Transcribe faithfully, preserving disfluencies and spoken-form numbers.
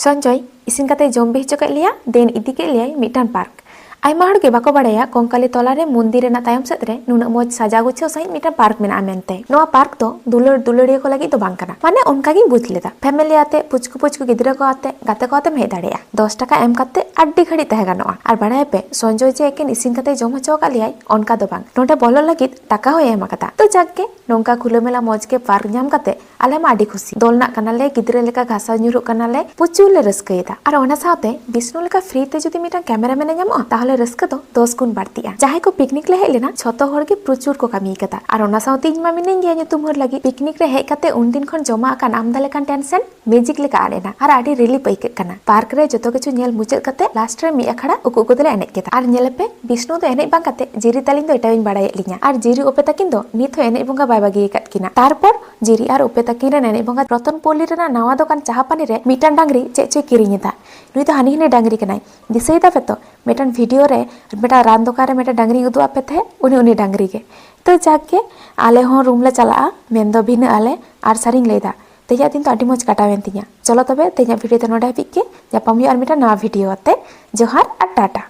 ᱥᱚᱧᱡᱚᱭ ᱤᱥᱤᱱ ᱠᱟᱛᱮ ᱡᱚᱢ ᱵᱤ ᱦᱚᱪᱚ ᱠᱮᱫ ᱞᱮᱭᱟ, ᱫᱮᱱ ᱤᱫᱤ ᱠᱮᱫ ᱞᱮᱭᱟᱭ ᱢᱤᱫᱴᱟᱝ ᱯᱟᱨᱠ᱾ ᱟᱭᱢᱟ ᱦᱚᱲ ᱜᱮ ᱵᱟᱠᱚ ᱵᱟᱲᱟᱭᱟ ᱠᱚᱝᱠᱟᱞᱤ ᱛᱚᱞᱟ ᱨᱮ ᱢᱚᱱᱫᱤᱨ ᱨᱮᱱᱟᱜ ᱛᱟᱭᱚᱢ ᱥᱮᱫ ᱨᱮ ᱱᱩᱱᱟᱹᱜ ᱢᱚᱡᱽ ᱥᱟᱡᱟᱣ ᱜᱩᱪᱷᱟᱹᱣ ᱥᱟᱺᱦᱤᱡ ᱢᱤᱫᱴᱟᱝ ᱯᱟᱨᱠ ᱢᱮᱱᱟᱜᱼᱟ ᱢᱮᱱᱛᱮ᱾ ᱱᱚᱣᱟ ᱯᱟᱨᱠ ᱫᱚ ᱫᱩᱞᱟᱹᱲ ᱫᱩᱞᱟᱹᱲᱤᱭᱟᱹ ᱠᱚ ᱞᱟᱹᱜᱤᱫ ᱫᱚ ᱵᱟᱝ ᱠᱟᱱᱟ, ᱢᱟᱱᱮ ᱚᱱᱠᱟ ᱜᱤᱧ ᱵᱩᱡᱽ ᱞᱮᱫᱟ᱾ ᱯᱷᱮᱢᱮᱞᱤ ᱟᱛᱮ, ᱯᱩᱪᱠᱩ ᱯᱩᱪᱠᱩ ᱜᱤᱫᱽᱨᱟᱹ ᱠᱚ ᱟᱛᱮ, ᱜᱟᱛᱮ ᱠᱚ ᱟᱛᱮᱢ ᱦᱮᱡ ᱫᱟᱲᱮᱭᱟᱜᱼᱟ᱾ ᱫᱚᱥ ᱴᱟᱠᱟ ᱮᱢ ᱠᱟᱛᱮ ᱟᱹᱰᱤ ᱜᱷᱟᱹᱲᱤᱡ ᱛᱟᱦᱮᱸ ᱜᱟᱱᱚᱜᱼᱟ᱾ ᱟᱨ ᱵᱟᱲᱟᱭᱟᱯᱮ, ᱥᱚᱧᱡᱚᱭ ᱡᱮ ᱮᱠᱮᱱ ᱤᱥᱤᱱ ᱠᱟᱛᱮ ᱡᱚᱢ ᱦᱚᱪᱚ ᱟᱠᱟᱫ ᱞᱮᱭᱟᱭ, ᱚᱱᱠᱟ ᱫᱚ ᱵᱟᱝ, ᱱᱚᱸᱰᱮ ᱵᱚᱞᱚᱜ ᱞᱟᱹᱜᱤᱫ ᱴᱟᱠᱟ ᱦᱚᱸᱭ ᱮᱢ ᱟᱠᱟᱫᱟ᱾ ᱛᱚ ᱡᱟᱠ ᱜᱮ, ᱱᱚᱝᱠᱟ ᱠᱷᱩᱞᱟᱹ ᱢᱮᱞᱟ ᱢᱚᱡᱽ ᱜᱮ ᱯᱟᱨᱠ ᱧᱟᱢ ᱠᱟᱛᱮ ᱟᱞᱮ ᱢᱟ ᱟᱹᱰᱤ ᱠᱷᱩᱥᱤ᱾ ᱫᱚᱞ ᱨᱮᱱᱟᱜ ᱠᱟᱱᱟᱞᱮ, ᱜᱤᱫᱽᱨᱟᱹ ᱞᱮᱠᱟ ᱜᱷᱟᱥᱟᱣ ᱧᱩᱨᱦᱩᱜ ᱠᱟᱱᱟᱞᱮ, ᱯᱨᱚᱪᱩᱨ ᱞᱮ ᱨᱟᱹᱥᱠᱟᱹᱭᱮᱫᱟ᱾ ᱟᱨ ᱚᱱᱟ ᱥᱟᱶᱛᱮ ᱵᱤᱥᱱᱩ ᱞᱮᱠᱟ ᱯᱷᱨᱤ ᱛᱮ ᱡᱩᱫᱤ ᱢᱤᱫᱴᱟᱝ ᱠᱮᱢᱮᱨᱟᱢᱮᱱ ᱮ ᱧᱟᱢᱚᱜᱼᱟ, ᱛᱟᱦᱚᱞᱮ ᱨᱟᱹᱥᱠᱟᱹ ᱫᱚ ᱫᱚᱥ ᱜᱩᱱ ᱵᱟᱹᱲᱛᱤᱜᱼᱟ᱾ ᱡᱟᱦᱟᱸᱭ ᱠᱚ ᱯᱤᱠᱱᱤᱠ ᱞᱮ ᱦᱮᱡ ᱞᱮᱱᱟ, ᱡᱷᱚᱛᱚ ᱦᱚᱲ ᱜᱮ ᱯᱨᱚᱪᱩᱨ ᱠᱚ ᱠᱟᱹᱢᱤ ᱟᱠᱟᱫᱟ᱾ ᱟᱨ ᱚᱱᱟ ᱥᱟᱶᱛᱮ ᱤᱧ ᱢᱟ ᱢᱤᱱᱟᱹᱧ ᱜᱮᱭᱟ ᱧᱩᱛᱩᱢ ᱦᱚᱲ ᱞᱟᱹᱜᱤᱫ᱾ ᱯᱤᱠᱱᱤᱠ ᱨᱮ ᱦᱮᱡ ᱠᱟᱛᱮ ᱩᱱᱫᱤᱱ ᱠᱷᱚᱱ ᱡᱚᱢᱟ ᱟᱠᱟᱱ ᱟᱢᱫᱟ ᱞᱮᱠᱟᱱ ᱴᱮᱱᱥᱮᱱ ᱢᱮᱡᱤᱠ ᱞᱮᱠᱟ ᱟᱫ ᱮᱱᱟ ᱟᱨ ᱟᱹᱰᱤ ᱨᱤᱞᱤᱯ ᱟᱹᱭᱠᱟᱹᱜ ᱠᱟᱱᱟ᱾ ᱯᱟᱨᱠ ᱨᱮ ᱡᱚᱛᱚ ᱠᱤᱪᱷᱩ ᱧᱮᱞ ᱢᱩᱪᱟᱹᱫ ᱠᱟᱛᱮ ᱞᱟᱥᱴ ᱨᱮ ᱢᱤᱫ ᱟᱠᱷᱲᱟ ᱩᱠᱩ ᱩᱠᱩ ᱛᱮᱞᱮ ᱮᱱᱮᱡ ᱠᱮᱫᱟ᱾ ᱟᱨ ᱧᱮᱞᱮᱯᱮ, ᱵᱤᱥᱱᱩ ᱫᱚ ᱮᱱᱮᱡ ᱵᱟᱝ ᱠᱟᱛᱮ ᱡᱤᱨᱤ ᱛᱟᱹᱞᱤᱧ ᱫᱚ ᱮᱴᱟᱜ ᱤᱧ ᱵᱟᱲᱟᱭᱮᱫ ᱞᱤᱧᱟ᱾ ᱟᱨ ᱡᱤᱨᱤ ᱚᱯᱮ ᱛᱟᱹᱠᱤᱱ ᱫᱚ ᱱᱤᱛ ᱦᱚᱸ ᱮᱱᱮᱡ ᱵᱚᱸᱜᱟ ᱵᱟᱭ ᱵᱟᱹᱜᱤ ᱟᱠᱟᱫ ᱠᱤᱱᱟ᱾ ᱛᱟᱨᱯᱚᱨ ᱡᱤᱨᱤ ᱟᱨ ᱚᱯᱮ ᱛᱟᱹᱠᱤᱱ ᱨᱮᱱ ᱮᱱᱮᱡ ᱵᱚᱸᱜᱟ ᱨᱚᱛᱚᱱᱯᱚᱞᱞᱤ ᱨᱮᱱᱟᱜ ᱱᱟᱣᱟ ᱫᱚᱠᱟᱱ ᱪᱟᱦᱟ ᱯᱟᱹᱱᱤ ᱨᱮ ᱢᱤᱫᱴᱟᱝ ᱰᱟᱝᱨᱤ ᱪᱮᱫ ᱪᱚᱭ ᱠᱤᱨᱤᱧ ᱮᱫᱟ᱾ ᱱᱩᱭ ᱫᱚ ᱦᱟᱹᱱᱤ ᱦᱟᱹᱱᱤ ᱰᱟᱝᱨᱤ ᱠᱟᱱᱟᱭ᱾ ᱫᱤᱥᱟᱹᱭ ᱫᱟᱯᱮ ᱛᱚ, ᱢᱤᱫᱴᱟᱝ ᱵᱷᱤᱰᱤᱭᱳ ᱨᱮ ᱢᱤᱫᱴᱟᱝ ᱨᱟᱱ ᱫᱚᱠᱟᱱ ᱨᱮ ᱢᱤᱫᱴᱟᱝ ᱰᱟᱝᱨᱤᱧ ᱩᱫᱩᱜ ᱟᱯᱮ ᱛᱟᱦᱮᱸᱫ, ᱩᱱᱤ, ᱩᱱᱤ ᱰᱟᱝᱨᱤ ᱜᱮ᱾ ᱛᱚ ᱡᱟᱠ ᱜᱮ, ᱟᱞᱮ ᱦᱚᱸ ᱨᱩᱢ ᱞᱮ ᱪᱟᱞᱟᱜᱼᱟ, ᱢᱮᱱᱫᱚ ᱵᱷᱤᱱᱟᱹᱜ ᱟᱞᱮ᱾ ᱟᱨ ᱥᱟᱹᱨᱤᱧ ᱞᱟᱹᱭᱫᱟ, ᱛᱮᱦᱮᱧᱟᱜ ᱫᱤᱱ ᱫᱚ ᱟᱹᱰᱤ ᱢᱚᱡᱽ ᱠᱟᱴᱟᱣᱮᱱ ᱛᱤᱧᱟ᱾ ᱪᱚᱞᱚ ᱛᱚᱵᱮ, ᱛᱮᱦᱮᱧᱟᱜ ᱵᱷᱤᱰᱤᱭᱳ ᱫᱚ ᱱᱚᱰᱮ ᱦᱟᱹᱵᱤᱡ ᱜᱮ᱾ ᱧᱟᱯᱟᱢ ᱦᱩᱭᱩᱜᱼᱟ ᱟᱨ ᱢᱤᱫᱴᱟᱝ ᱱᱟᱣᱟ ᱵᱷᱤᱰᱤᱭᱳ ᱟᱛᱮ᱾ ᱡᱚᱦᱟᱨ ᱟᱨ ᱴᱟᱴᱟ᱾